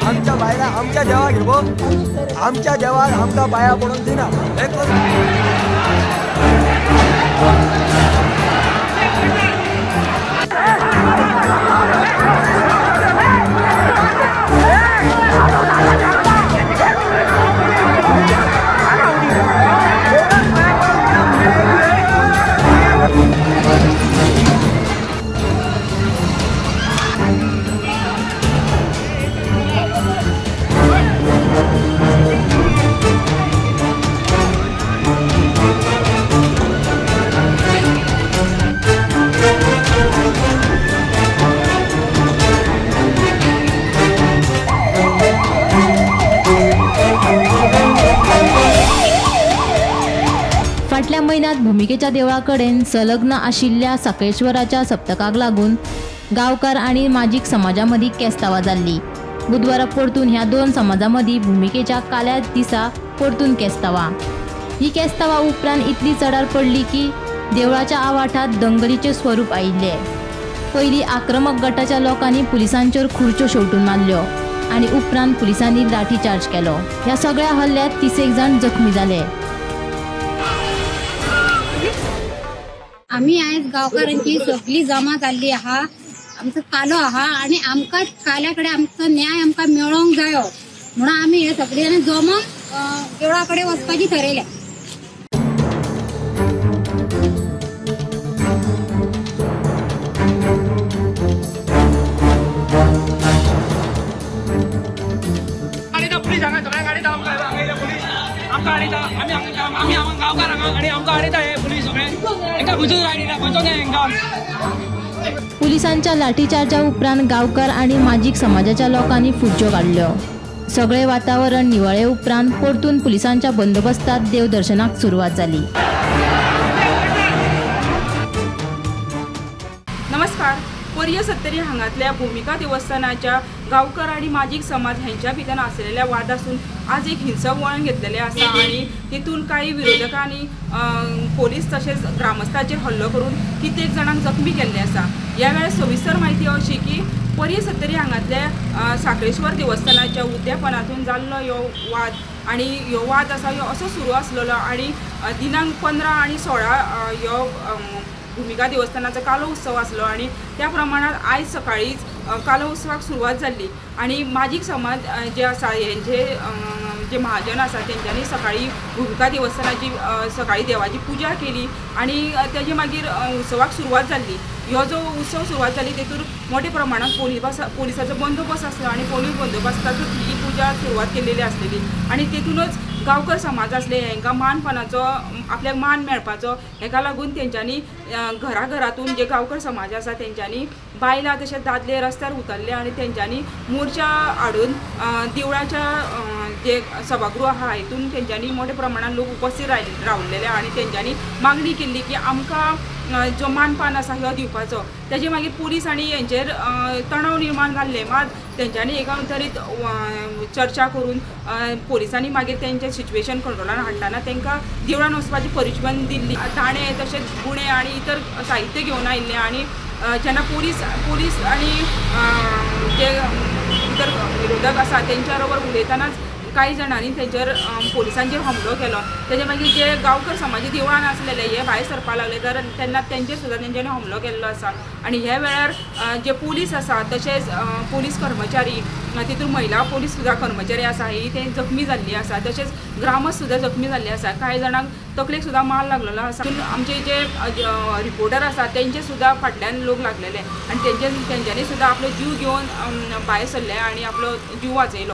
आमच्या बायलां आमच्या देवाक घेवो, आमच्या देवाक आमकां पांयां पडून दिना. फाटल्या म्हयन्यांत भुमिकेच्या देवळा कडेन संलग्न आशिल्ल्या साखळेश्वराच्या सप्तकाक लागून गांवकार आनी माजीक समाजा मदीं केस्तांवां जाल्लीं. बुधवारा परतून ह्या दोन समाजां मदीं भुमिकेच्या काल्या दिसा परतून केस्तांवां. ही केस्तांवां उपरांत इतली चडार पडली की देवळाच्या आवाठांत दंगलीचें स्वरूप आयिल्लें. पयलीं आक्रमक गटाच्या लोकांनी पुलिसांचेर खुर्च्यो शेवटून मारल्यो आनी उपरांत पुलिसांनी लाठीचार्ज केलो. ह्या सगळ्या हल्ल्यांत 30 जाण जखमी जाले. आमी आयज गांवकारांची सगळी जमा जाल्ली आहा, आमचो कालो आहा आनी आमकां काल्या कडेन आमचो न्याय आमकां मेळोंक जायो म्हणून आमी हे सगळी जाणां जमोन देवळा कडेन वचपाची थरयल्या. पुलीस हांगा सगळ्या गाडयेत आमकां पुलीस आमकां हाडयता, आमी गांवकार हांगा आनी आमकां हाडयता हे पुलीस सगळे. पुलिसांच्या लाठीचार्जा उपरांत गांवकार आनी माजीक समाजाच्या लोकांनी फुज्ज्यो काडल्यो. सगळे वातावरण निवळे उपरांत परतून पुलिसांच्या बंदोबस्तात देवदर्शनाक सुरवात जाली. नमस्कार. पर्य सत्तरी हांगातल्या भुमिका देवस्थानाच्या गांवकर आनी माजीक समाज हेंच्या भितर आसलेल्या वादासून आज एक हिंसक वळण घेतलेलें आसा आनी तितून कांय विरोधकांनी पोलीस तशेंच ग्रामस्थाचेर हल्लो करून कित्येक जाणांक जखमी केल्ले आसा. ह्या वेळार सविस्तर म्हायती अशी की पर्य सत्तरी हांगातल्या साखळेश्वर देवस्थानाच्या उद्यापनातून जाल्लो ह्यो वाद आनी ह्यो वाद आसा ह्यो असो सुरू आसलेलो आनी दिनांक 15 आनी 16 ह्यो भुमिका देवस्थानाचो कालो उत्सव आसलो आनी त्या प्रमाणात आयज सकाळीच कालो उत्सवाक सुरवात जाल्ली आनी माजीक समाज जे आसा हेंचे जे महाजन आसा तेंच्यांनी सकाळी भुमिका देवस्थानाची सकाळी देवाची पुजा केली आनी तेजे मागीर उत्सवाक सुरवात जाल्ली. ह्यो जो उत्सव सुरवात जाली तेतूर मोठ्या प्रमाणात पोलिसाचो बंदोबस्त आसलो आनी पोलीस बंदोबस्तातूच ही पुजा सुरवात केलेली आसलेली आनी तेतूनच गांवकर समाज आसले हेंकां मानपानाचो आपल्याक मान मेळपाचो हेका लागून तेंच्यांनी घरा घरातून जे गांवकर समाज आसा तेंच्यांनी बायलां तशेंच दादले रस्त्यार उतरले आनी तेंच्यांनी मोर्चा हाडून देवळाच्या जे सभागृह आहा हितून तेंच्यांनी मोठ्या प्रमाणात लोक उपस्थित रावलेले आनी तेंच्यांनी मागणी केल्ली की आमकां जो मानपान आसा हो दिवपाचो. तेजे मागीर पुलीस आनी हेंचेर तणाव निर्माण जाल्ले मात तेंच्यांनी एकांतरीत चर्चा करून पोलिसांनी मागीर तेंचें सिच्युएशन कंट्रोलान हाडटना तेंकां देवळान वचपाची परिश्वन दिल्ली. दाणे तशेंच गुणे आनी इतर साहित्य घेवन आयिल्लें आनी जेन्ना पोलीस आनी जे इतर विरोधक आसा तेंच्या बरोबर उलयतनाच कांय जाणांनी तेंचेर पोलिसांचेर हमलो केलो. तेजे मागीर जे गांवकर समाजी देवळान आसलेले हे भायर सरपाक लागले तर तेन्ना तेंचेर सुद्दां तेंच्यांनी हमलो केल्लो आसा आनी ह्या वेळार जे पोलीस आसा तशेंच पोलीस कर्मचारी तितून महिला पोलीस सुद्दां कर्मचारी आसा ही ते जखमी जाल्ली आसा तशेंच ग्रामस्थ सुद्दां जखमी जाल्ले आसा. कांय जाणांक तकलेक सुद्दां मार लागलेलो आसा. आमचे जे रिपोर्टर आसा तेंचे सुद्दां फाटल्यान लोक लागलेले आनी तेंच्यांनी सुद्दां आपलो जीव घेवन भायर सरले आनी आपलो जीव वाचयलो.